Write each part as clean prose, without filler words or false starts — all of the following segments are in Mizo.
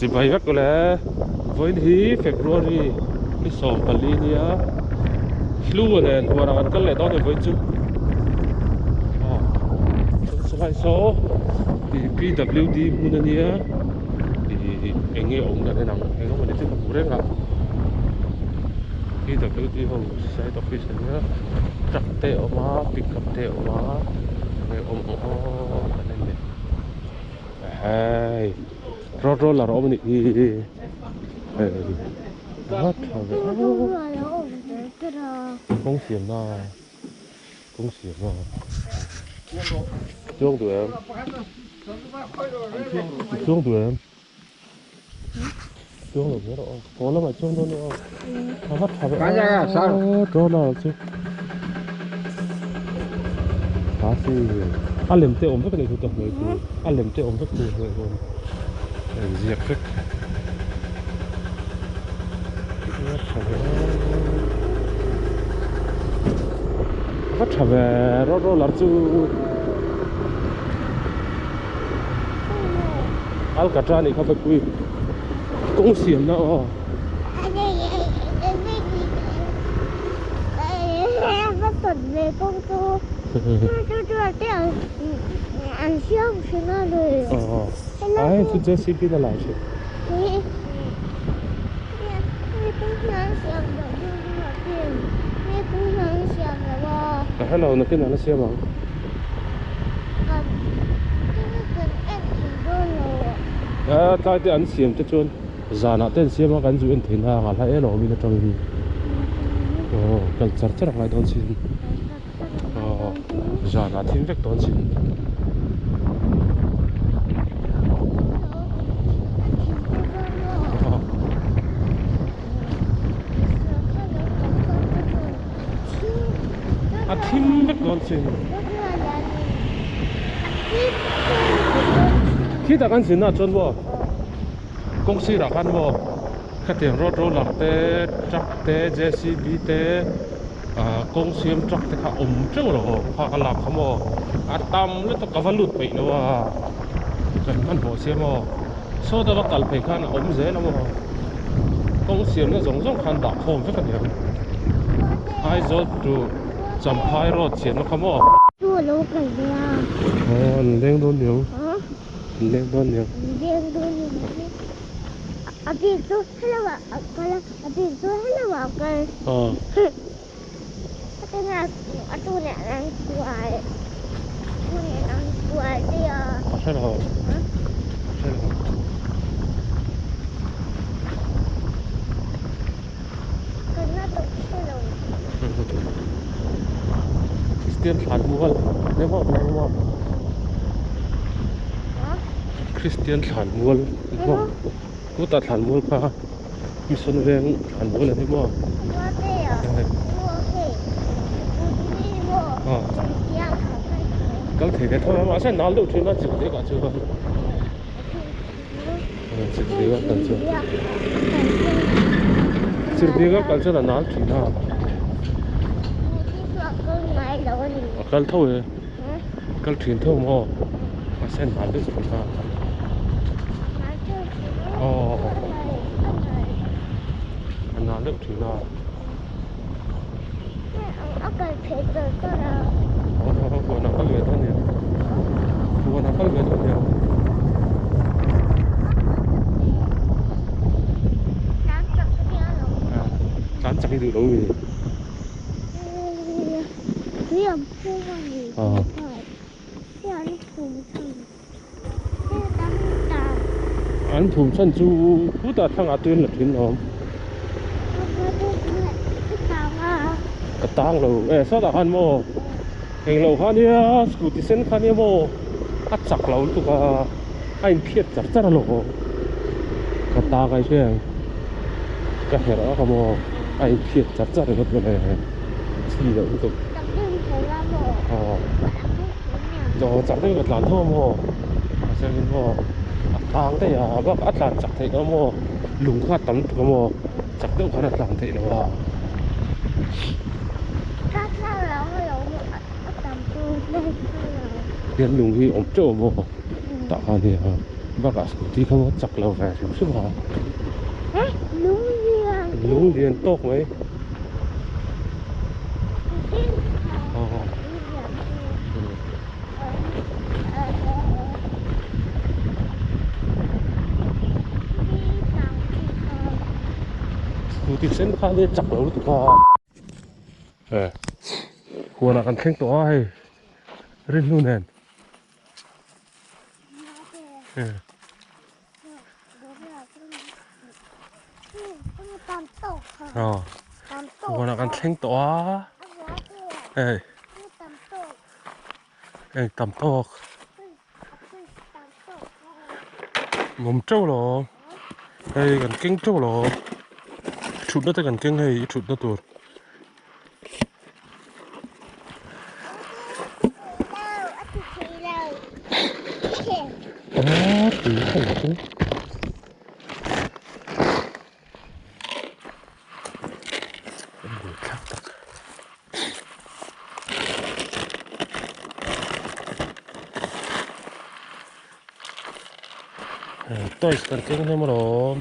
Chibai vek ule vawiin hi February ni 14 nia flu nen huanah kan kal leh dawn a ni vawiin chu aw chuan sawlai saw ih PWD hmun a nia ih eng nge awm kan en ang eng emawni chu ka hmu reng a PWD ho side office a nia truck te a awm a pickup te a awm a eng nge awm ang aw kan en leh. Hei road roller a awm a nih hi hei a tha ve kawng siam na kawng siam na chuang duh em chuang duh em chuang lo ber aw haw lamah chuang dawn aw a va tha ve aw roller chu tha si a lem te awm vek a nih chu ta hnuai chu a lem te awm vek chu hnuai chuan a inziak vek a tha ve a va tha ve road roller chu. Alcatra nih kha vekpui kawng siam na aw. Ai chu JCB na lai thin. Ka hre lo nakin an la siam ang. A tlai te an siam te chuan zanah te an siam a kan zu en theihna ang a hla em awmin atangin aw kal char char a ngai dawn sin aw zanah thim vek dawn sin. A thim vek dawn sin. Khitah kan zin ah chuan maw kawng sirah khan maw khatiang road roller te truck te JCB te ah kawng siam truck te kha awm teuh lo aw kha ka lak kha maw a tam lutuk ka va lut peih lo a kan hmanhmawh sia maw saw deuh a kal phei khan a awm zel a maw. Kawng siamna zawng zawng khan dah khawm vek a ni ang. Aizawl to Champhai road siamna kha maw? Chu a lo kal ve a. Aw an leng dawn ni ang. An leng dawn ni ang. An leng dawn ni ang. A bik chu hello ah a kal a, a bik chu hello ah a kal. Aw. Hetiang a tu leh an kual, tu leh an kual te a. A hre lo. A hre lo. Kan la tawp hre lo. Christian thlan mual ne maw ne maw. Christian thlan mual ne maw. Kutah thlan mual kha. Mission veng thlan mual a ni maw? Kal thei ve tho a mahse nal deuh thin a chik dek ah chuan chik dek a kal chuan chik dek a kal chuan a nal thin a a kal tho e kal thin tho maw mahse nal deuh thin a. Aw a nal deuh thin a. A kal phei char char a. Aw huan a kal ve dawn nia. Huan a kal ve dawn nia. Tlan chak i duh lo mi? Tui an phum a ni. Aw. Tui an phum chhan. An phum chhan chu khutah thlangah tui an la thin awm. Ka tang lo e sawtah khan maw englo kha nia scooty sen kha nia maw a chak lo lutuk a a inphiat char char alawm ka tang ai hriat ang ka herh a ka maw a inphiat char char ringawt mawle chi loh lutuk. Aw chak deuhin ka tlan tho a maw mahse in maw a tlang daih a bak a tlan chak theih loh a maw lung kha a tam tuk a maw chak deuh khan a tlan theih loh a. Hian lung hi awm teuh a maw tah khan hei a. Bakah scooty kha maw chak lo ve hrim hrim a. Lung lian. Lung lian tawk mai. Scooty sen kha nia chak lo lutuk a. Huanah kan thleng tawh a hei rinhnu nen. Huanah kan thleng tawh a hei hei tam tawk awm teuh lo hei kan keng teuh lo thutna te kan keng hei i thutna tur. Toys kan keng hnem alawm.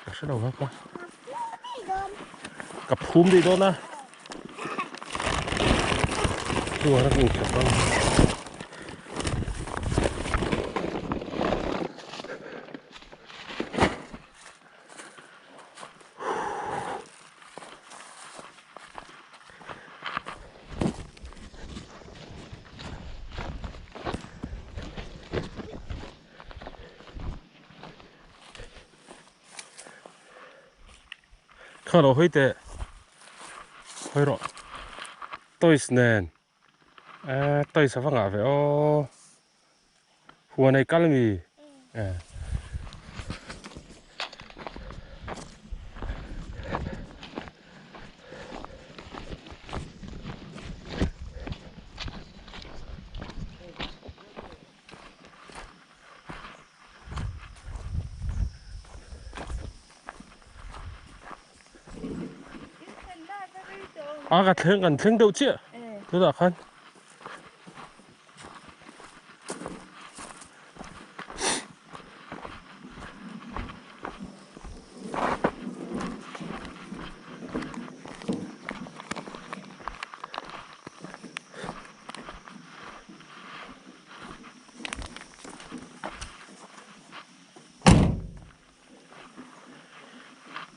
Ka hre lo hak a. Ka phum daih dawn a. Chuan a inkhawp ang. Kha lo hawi teh hawi rawh toys nen eh toys a va ngah ve aw huan ei kal mi eh. A ka thleng kan thleng deuh chiah tunah khan.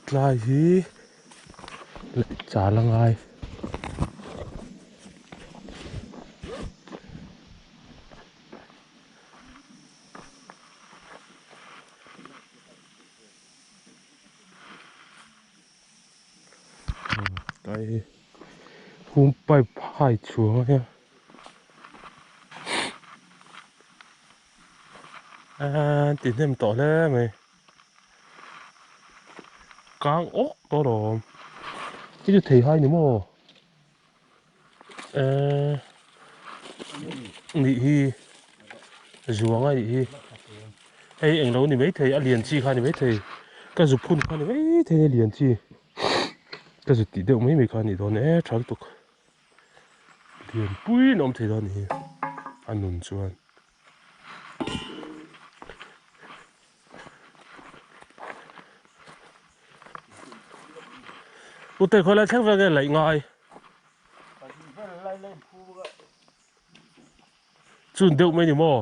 Tlai hi laih chal a ngai. Tlai hi hung pipe hai chhuang a hian. An ti hnem tawh hle mai kang awk tawh alawm i chu thei hai ni maw eee nih hi zuang a nih hi hei englo ni maithei a lian chi kha ni maithei ka zu phun kha ni maithei a lian chi ka zu tih deuh mai mai kha a nih dawn e tha lutuk. Lianpui in awm thei dawn hi a nun chuan. Ute khawi lai thleng vel nge laih ngai. Chun deuh mai ni maw?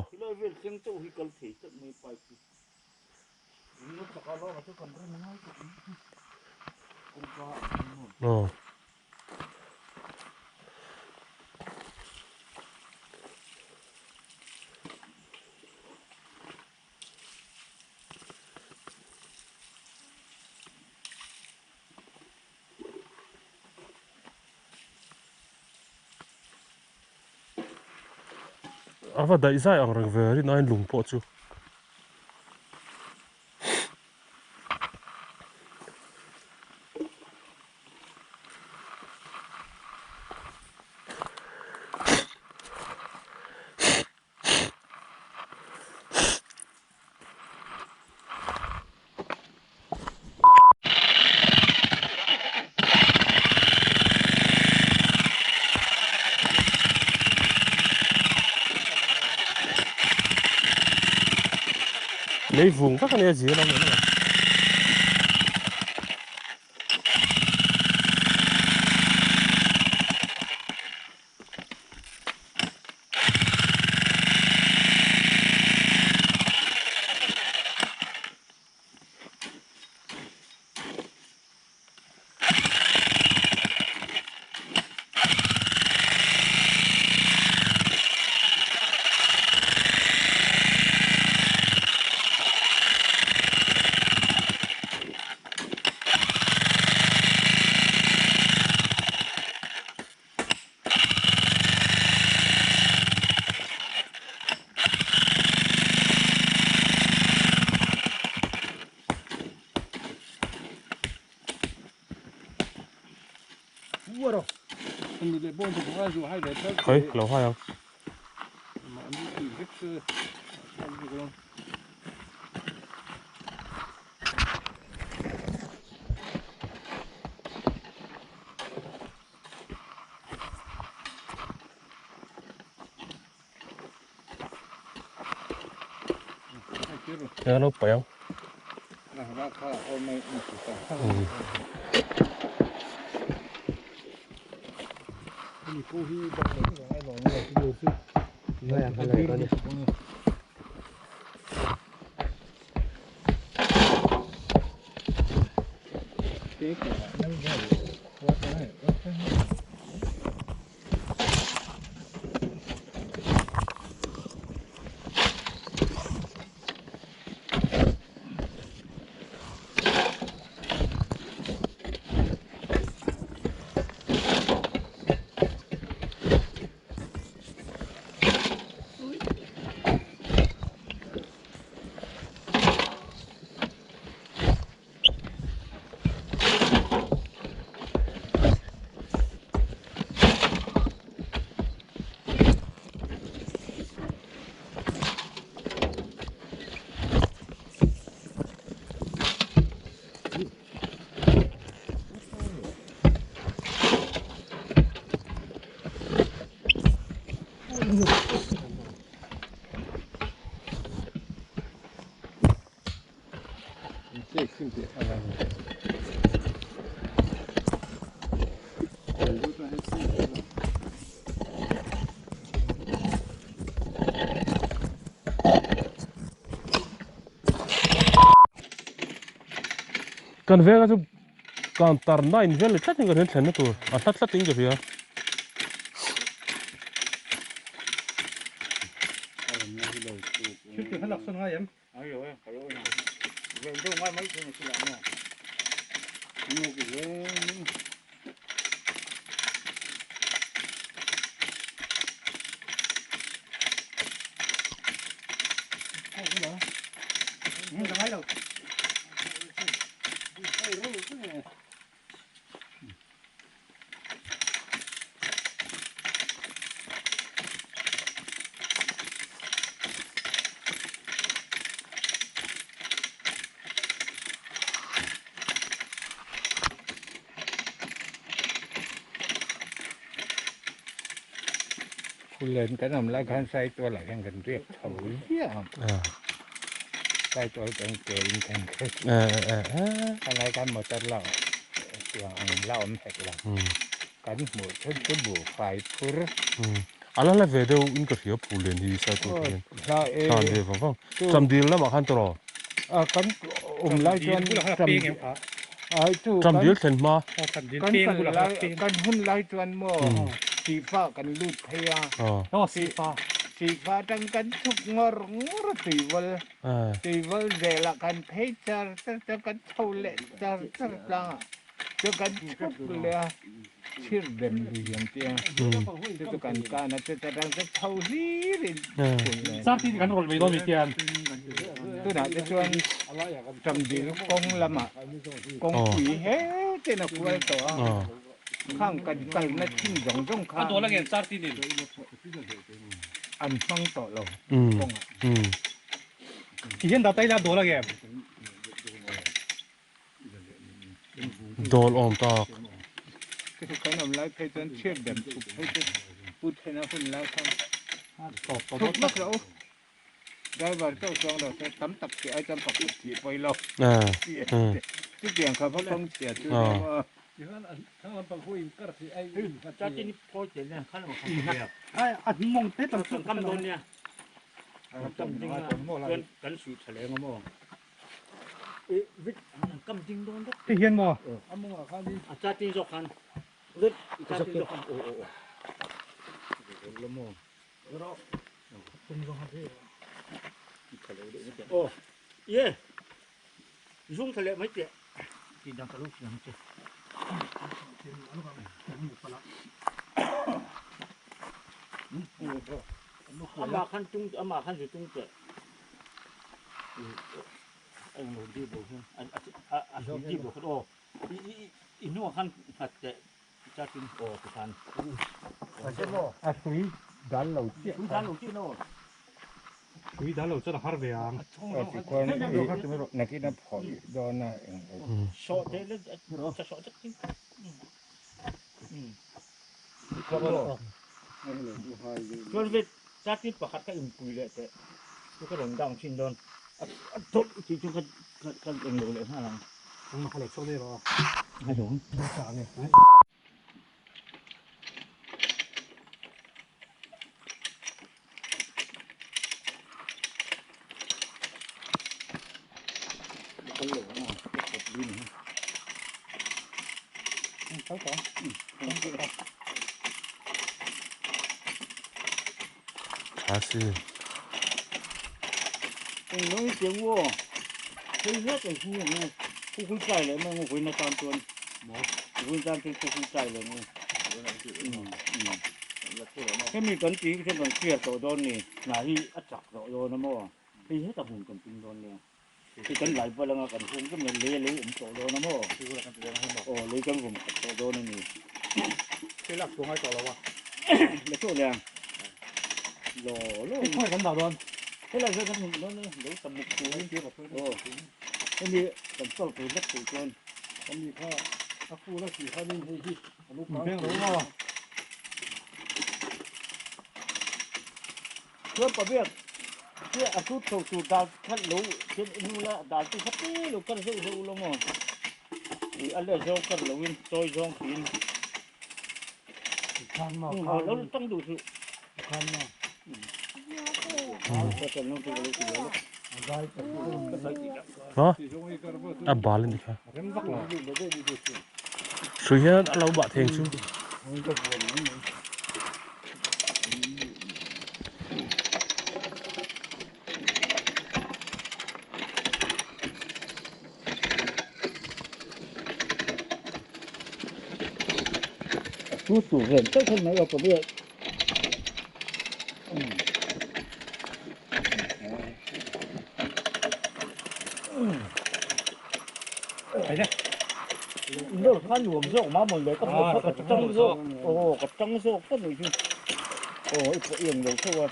Aw. A va daih zai ang reng ve rin aiin lung pawh chu. Lei vung vek a nia zir a nia. Khoi lo hai ang. Lo paih ang. Kan venga chu counter 9 vel ni tlat in ka hriat thlenna tur a hla tlat in ka hria. Lên cái nằm lại khan sai tôi lại khan gần riêng thầu sai tôi cần kể khan cái lại khan một trận lọ lọ hẹt là cắn một thân cái bù phải phur ala la về đâu in cái phía phủ lên thì sai tôi thằng về vòng vòng chăm đi lắm mà khan tôi cắn lại cho chăm đi thành ma cắn hun lại cho mòสีฟ้ากันลูดเทียสีฟ้าสีฟ้าจังกันทุกงอร์งอร์ตีวลตีวลเดละกันเพชรจะกันเท่าเละจะจะปลาจะกันทุกเลยเชื่อเดิมดูอย่างเตียจะกันการจะจะดังจะเท่าลีรินสร้างที่กันรถไม่ต้องมีเตียนตัวนั้นจะชวนจำดีกงละมะกงขุยเฮ้เจ้าหน้าคุยตัวข้างกันกันนั่นที่หยงจงข้างตัวละเงินสามที่นี่อันฟังต่อเราที่เห็นดาวไต้ละตัวละเงินโดนออมตอกคือขนมไล่เพชรเชื่อมแบบถูกให้พูดให้นะคนไล่ข้างถูกมากเรา Driver chauh chuang lo se tam tak tih ai chuan pakhat thih pawi lo. Chutiang kha va kawng chhia chu ni maw. Ti hian maw? A hrui dal lo chiah kha. Hrui dal lo chuan a har ve ang. Aw tikhuan nakin a phawrh dawn a eng lo. Tha si. Hemi kan tih hi kan clear tawh dawn ni. Hna hi a chak tawh dawn a maw? Hei heta hmun kan ping dawn nia. Hei kan lai val anga kan hung vek mai lei a lo awm tawh dawn a maw? Aw lei kan vawm khat tawh dawn a ni. Hei lak tur ngai tawh lo a. La tawh leh ang. Law law. Hei khawngaih kan dah dawn. Hei lai hian kan hmu dawn a lo tam muk tur in. Aw hemi kan chawlh tur vek tur chuan. Kan ni kha a fur a tih khanin hei hi a lo kang tur a. Chuan pabiak hi a tut chho tur dal khat lo thil hnu la dal chu kha te lo kar zeuh zeuh lo maw ih a let zawng kar lo in chawi zawng tiin aw lo tang duh suh Ha a bal a ni kha hrui hian a lo bah theng chu. Tu tu ven tak khan mai a ka biak. Kha nuam zawk mah mawn le ka hmu kha ka tang zawk aw ka tang zawk tlat mai chu aw i pawh i ang lo theuh a.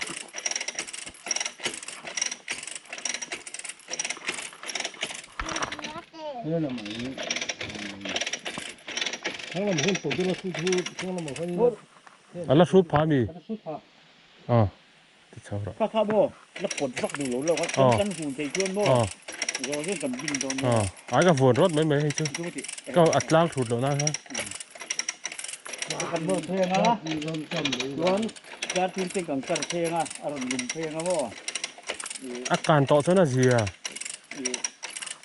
A la hrut pha mi? Aw ti chho rawh. Kha kha maw la pawt vak duh lo lo kha kan kan hun thei chuan maw zawh hian kan bin dawn nia. Aw ai ka vuan rawt mai mai hei chu ka a tlang thut loh nan khan. Kan nawr pheng a chuan char tin te kan kar pheng a a rawn lum pheng a maw. A kan tawh chuan a zia.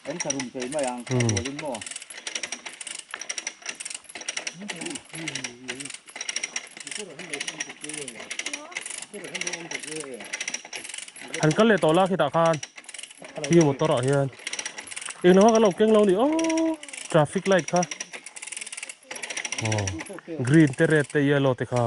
Kan tha rum thei mai ang a rualin maw. Han kal leh tawh la khitah khan khi motor ah hian eng lo kha kan lo keng lo ni aw traffic light kha aw green te red te yellow te kha.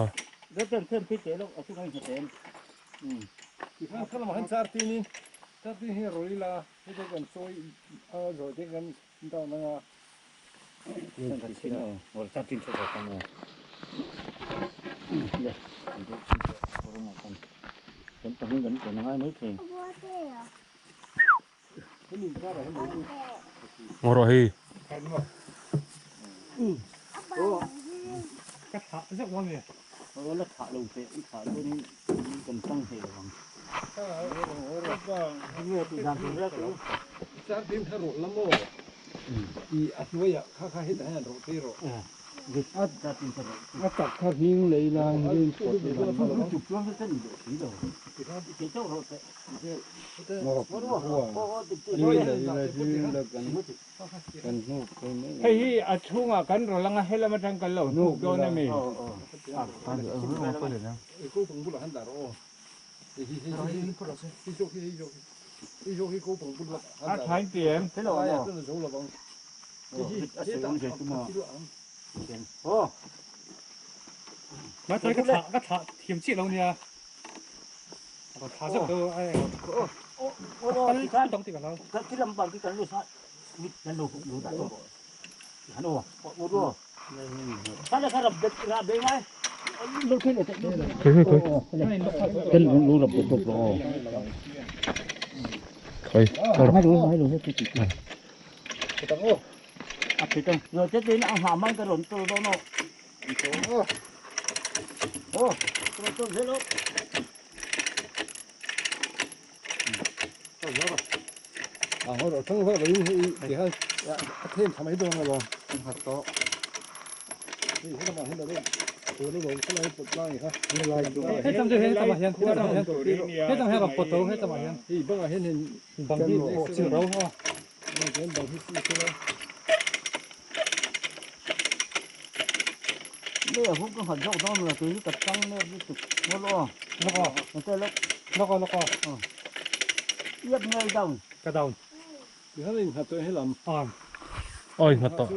Ngaw rawh hei. Hei hi a chhungah kan rawlh anga helam atang kan lo hnuk dawn a mi? A thain ti em? Oi nghat tawh.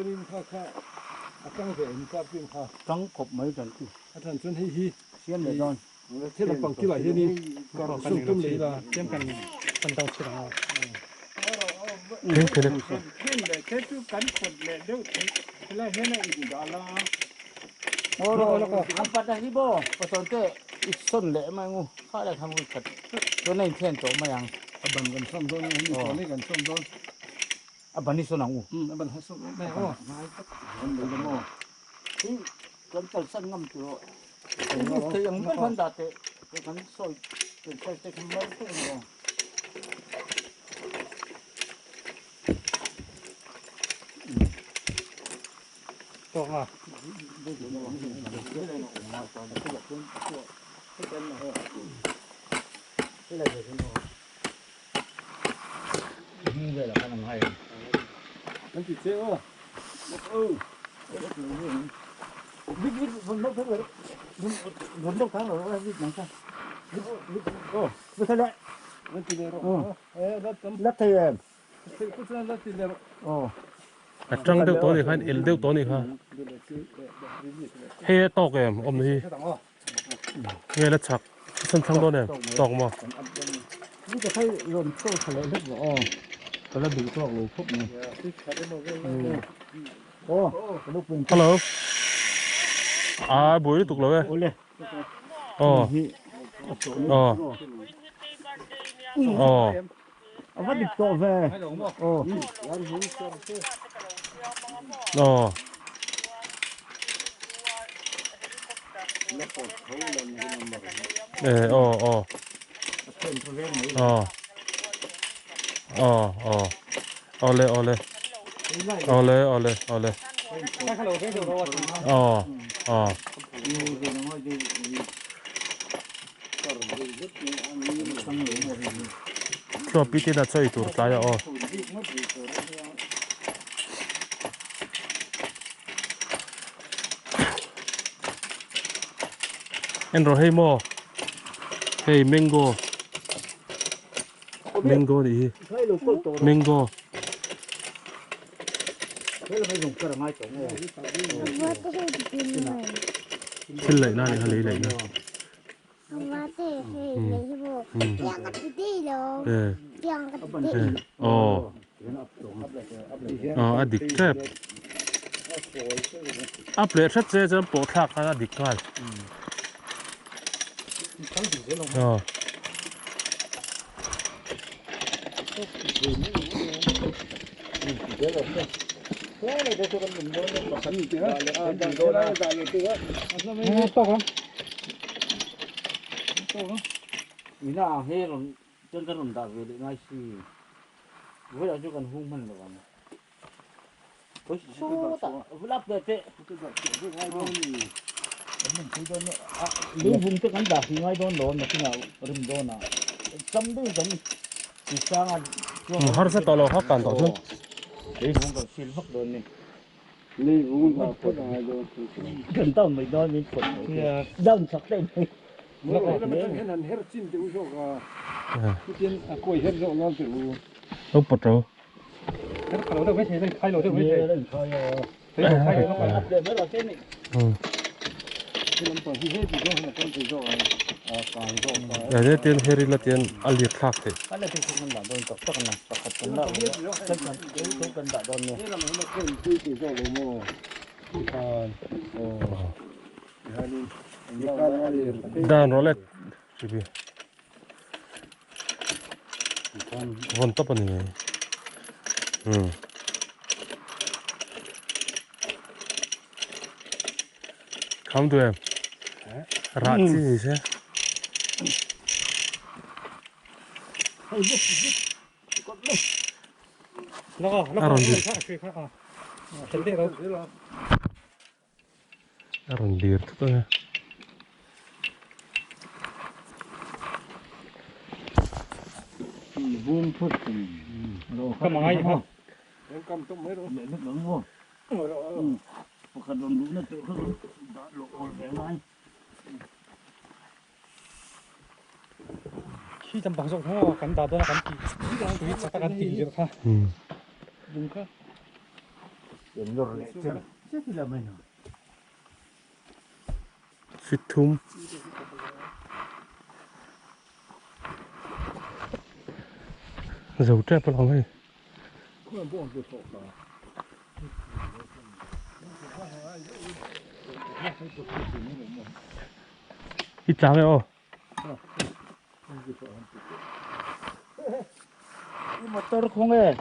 A tang deuh tawh a nih kha el deuh tawh a nih kha hei a tawk em awm hi nge la chak sawn thlang dawn em tawk maw. Hello a buai lutuk lo e aw aw aw. Aw. Eh aw aw. Aw. Aw aw. Awle awle. Awle awle awle. Aw aw. Tluang pi tin a chawi tur tlai a aw. En rawh hei maw hei mango mango nih hi mango. Thil laih na nih kha lei laih na. Aw a dik tep a pleh hret che chuan pawh thlak khan a dik nghal aw. Ina ang hi rawn chuan kan rawn dah ve leh ngai si. Vawilah chu kan hung hman lo ang. Sawtah lap leh teh. Lung te kan dah hi ngai dawn lo nakinah rim dawn a. Sam deuh kan ti sang a. Harsa tawh lo kha kan tawh chuan. Leivung kan sil vak dawn ni. Leivung dah phawt a ngai dawn. Kan down mai dawn min phawt mai te. Down chak daih mai. Helam atang hian han her chin teh u zawk a. Chutin a kawi her zawk lo teh u. Lo pawt ro. Her kha lo deuh mai thei, la inkhai lo deuh mai thei. La inkhai a. Thei lo khai lo khai. Leh mai rawh se ni. Helam pang hi heti zawng hian a kal thei zawk ang. A kang zawk a. Ya de tian her ila tian a lir thlak thei. A la thei kan dah dawn tak tak a na. Pakhat kan la kan kan kan dah dawn nia. Helam hian a khawi pui thei zawk lo maw? Tikhan. Aw. Dan rawh le chibi vawn tawp a ni ngei umm kham duh em rah chi ni se. A rawn lir a rawn lir thut a Fit thum. Zo tep alawm hei. I tlang e aw. Motor khawng e.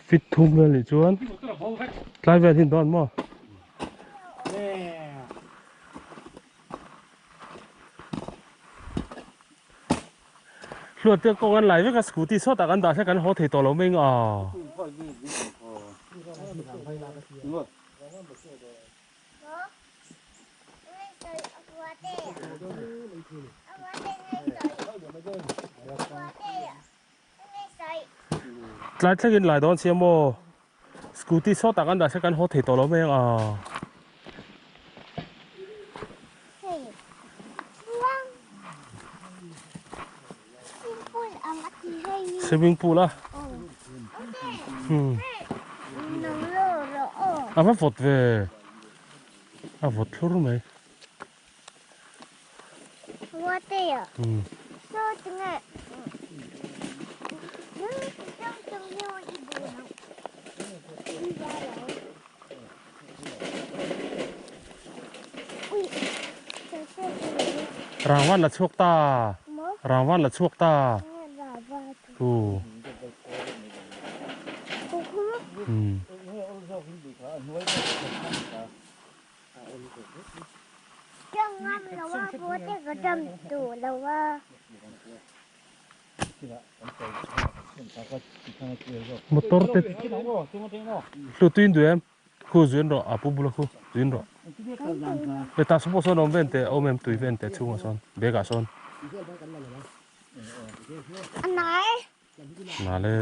Fit thum vel nih chuan tlai vel hi an dawn maw? Hluat te kawng an lai vek a scooty sawtah kan dah hlek kan haw thei tawh lo mai ang a. Tlai thlengin lai dawn sia maw? Scooty sawtah kan dah se kan haw thei tawh lo mai ang a. Swimming pool a. A va vawt ve. A vawt thlur mai. Rangvan la chhuak ta Rangvan la chhuak ta Hu Motor te hlu tuin duh em khu zuin rawh a pu bula khu zuin rawh hetah saw pawh sawn awm ven teh awm em tui ven teh chhungah sawn bag ah sawn nale.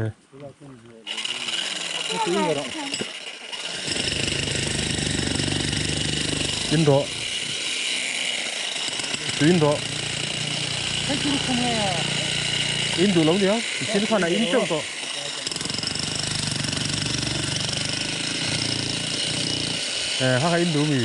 In rawh tuin rawh in duh lo nia thil khan a in teuh tawh eh ha kha in duh mi.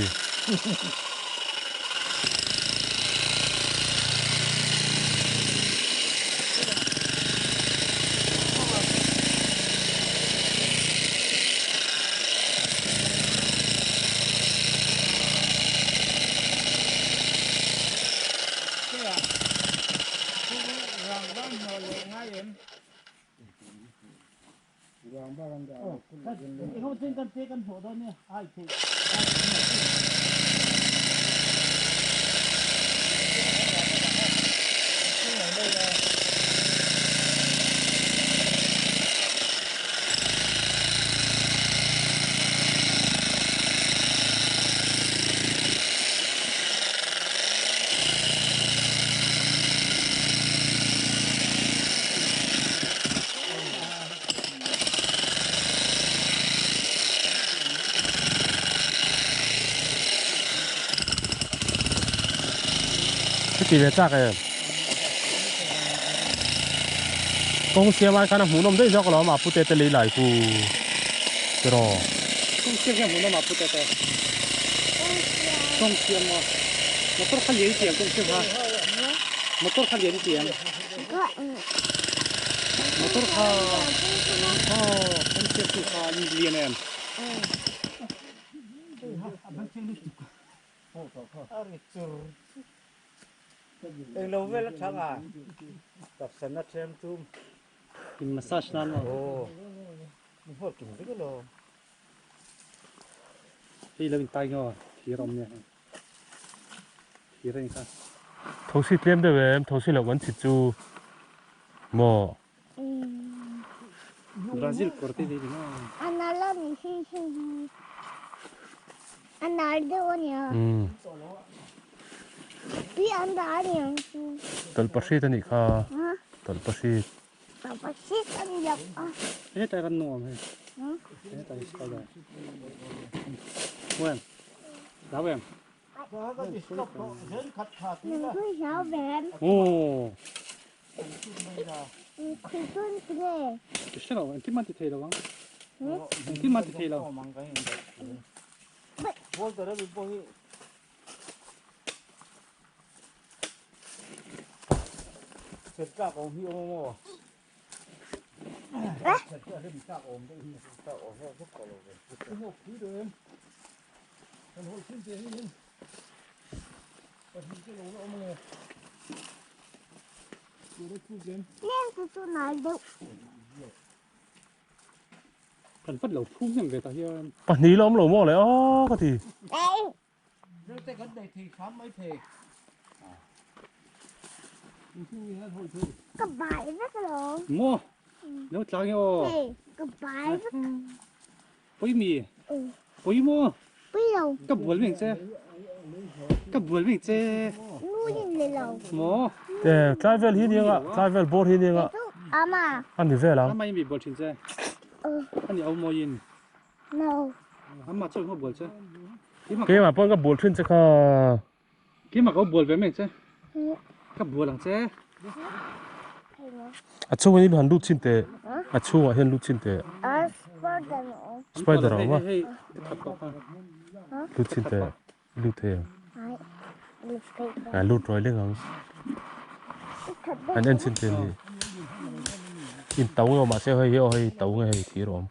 Ti ve chak em. Kawng siam ai khan a hmuhnawm daih zawk alawm a pute te lei lai ku tiraw. Kawng siam hian hmuhnawm a pute te. Kawng siam maw. Motor kha lian i tiang kawng siam kha. Motor kha lian i tiang. Motor kha aw kawng siam tu kha lian em. Englo vel atang a taksa na them tum. In massage nan maw? Aw. Min hawt tum vek alo. Hei lo in tai nge aw thir awm nia hei. Thir a ni kha. Thosi tlem deuh em thosi loh kan chhit chu maw. Brazil kawr te ni maw? A nal a ni hi hi hi. A nal deuh a nia. Pi an dah a niang chu. Tawlhpahrit a nih kha. Tawlhpahrit. Tawlhpahrit a ni lo a. Hetlai kan nuam hei. Hetlai spider. Wen. Lau em. Mình cứ giáo về. Ồ. Khui lo, engtin man ti thei lo ang. Engtin man ti thei lo. Kan vat lo phum em ve ta hian. Pahnih la awm lo maw le aw ka ti. Ka bai vek lo. Maw? Lo tlang e aw. Ka bai vek. Pui mi? Pui maw? Pui lo. Ka bual meng che. Ka bual meng che. Nu in le lo. Maw? Tlai vel hi nia nga, tlai vel bawr hi nia nga. Ama. Ani vel ang. Ama in mi bual thin che. Ani au mawi in. No. Ama chaw in bual che. Keimah pawn ka bual thin che kha. Keimah ka bual ve meng che. Ka bual ang che. A chhungah hian han lut chin teh. A chhungah hian lut chin teh. Spider a awm a. Lut chin teh. Lut thei ang. A lut ruai leng ang. An en chin teh ni. In tau nge awm mahse hei hi aw hei tau nge hei thir a awm.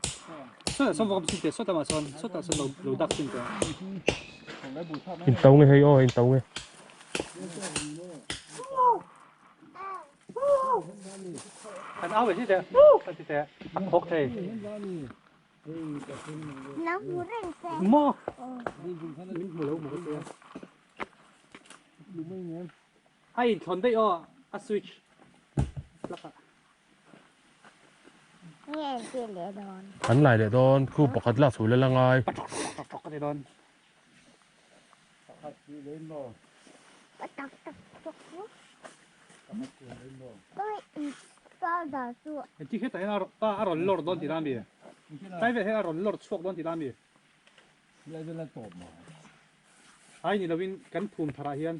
Sawtah sawn vawk chin teh sawtah mah sawn sawtah sawn lo dak chin teh. In tau nge hei aw in tau nge. An au ve si teh an ti teh a khawk thei. Maw min hmu lo maw ka tia. A inthlawn daih aw a switch plug ah. An lai leh dawn khu pakhat lak chho la ngai. Ka ti dawn. Engtin hetah hian a rawn lawr dawn tih la mi? Tlai vel hian a rawn lawr chhuak dawn tih la mi? Ai ni lovin kan phum tharah hian.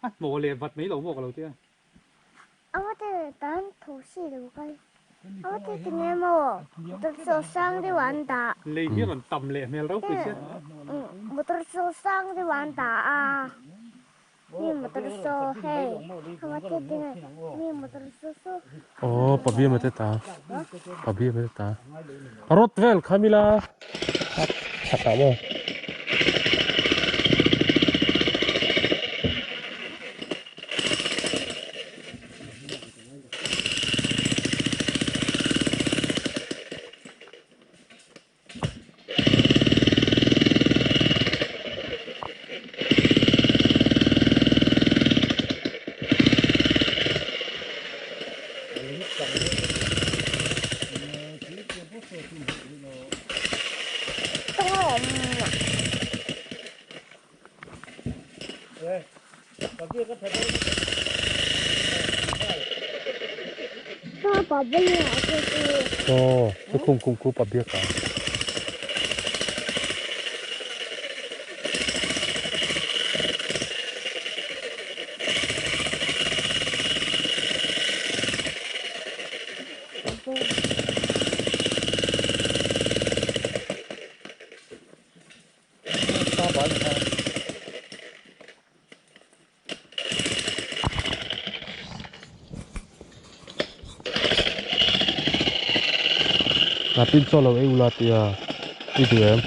A hnawh leh vat mai lo maw ka lo tia. Lei hi a rawn tam leh hmel ropui sia. Aw pabia mate ta pabia mate ta rod vel kha mila chhakah maw. Aw, lukhum kum khu pa biak a. Napin chaw lo ei ula tia i duh em?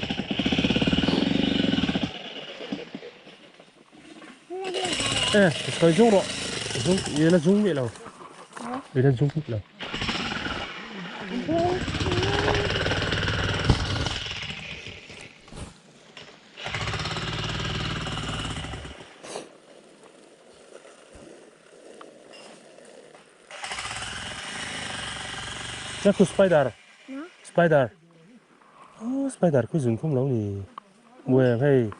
E, sawi zung rawh. Zung, i la zung miah lo. I la zung miah lo. Chắc khu spider. Spider. Oh, spider khu zun khum lo ni. Mùa hei.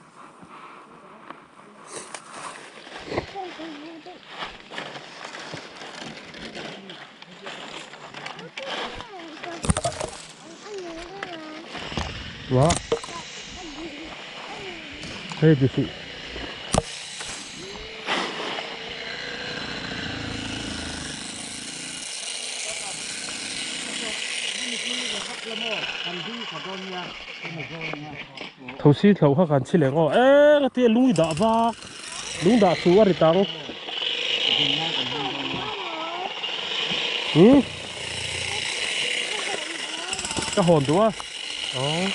Wow. Hei ti su. Thosi thlo kha kan chi leng aw e ka tia lung i dah vak lung dah chu a ri tang ka hawn duh a aw.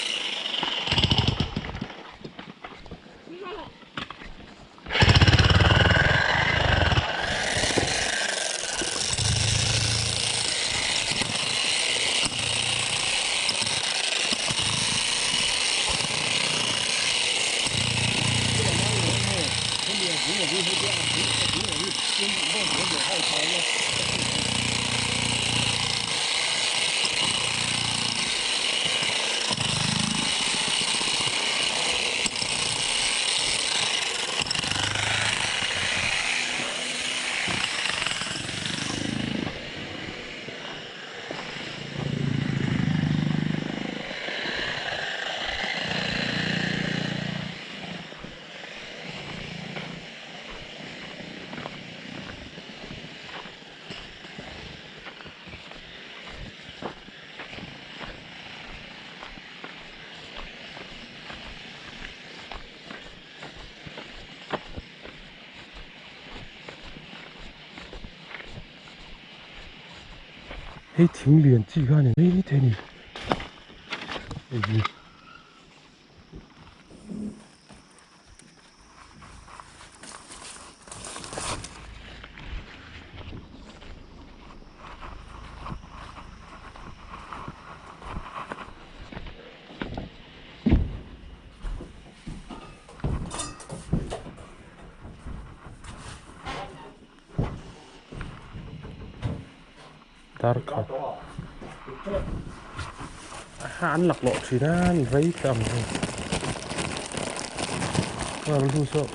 Hei thing lian chi kha ni mai thei ni hei hi dar khat a an lak lawh thin a ni vai ta ang hei a lu saw.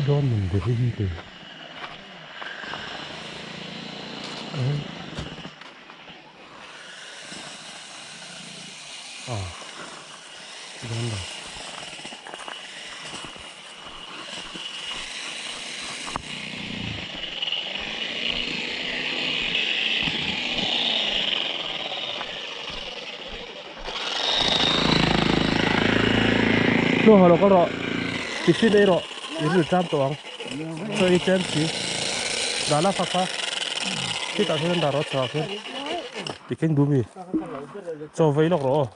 Dawn để đi được. À, đón rồi. Nó hồi có rồi, thì xin đây rồi, đến được trăm tuồng. Cho ít chém xí, đã là phá phá, khi tạo thêm đã rót cho thêm, thì kênh bùm gì, cho vây lọc rồi,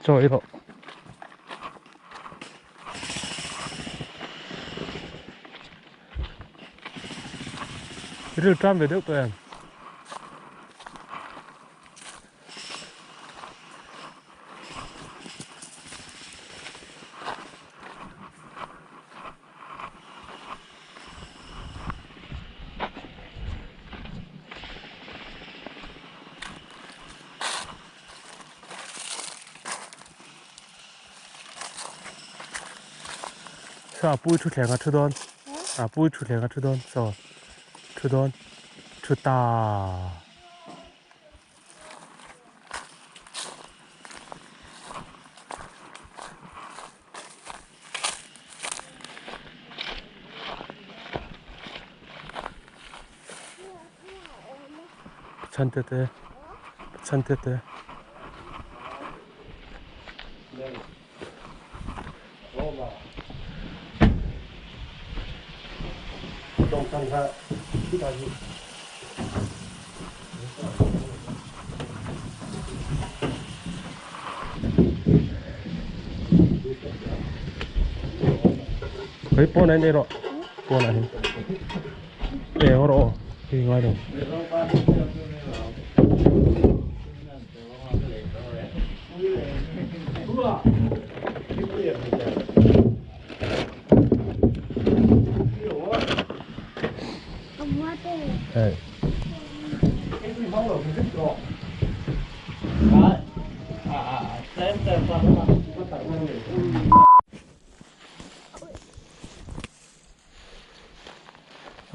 cho ít rồi. Rượu trăm về được tụi em. Saw a pui thutthleng a thu dawn a pui thutthleng a thu dawn saw thu dawn thu ta. Chante te chante te. Hei pawn ah hian ei rawh pawn ah hian ei rawh aw hei ngai lo.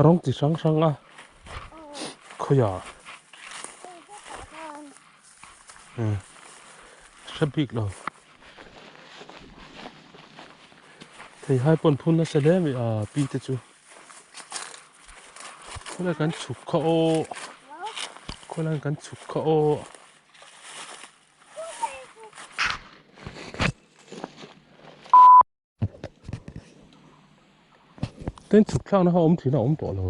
Rawng chi hrang hrang a khawiah hre bik lo theihai pawn phun nasa hle mai a pi te chu khawlai kan chhuk kha aw khawlai kan chhuk kha aw. Tin chhuk thlakna kha awm thin a awm tawh lo.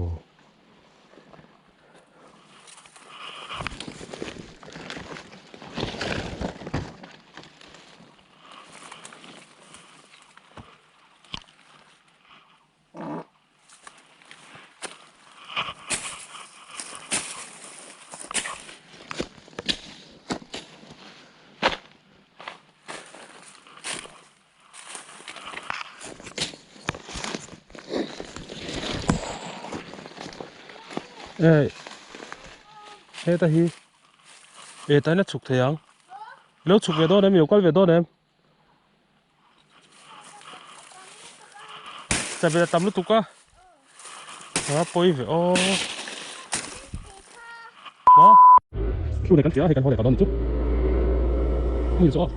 Ei heta hi e taina chhuk thei ang lo chhuk ve dawn em i lo kal ve dawn em chabel a tam lutuk a a pawi ve aw maw thu leh kan hria a hei kan haw leh ta dawn chu hmun chu aw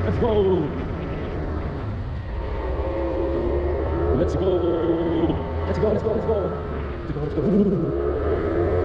Let's go! Let's go! Let's go, let's go, let's go! Let's go, let's go.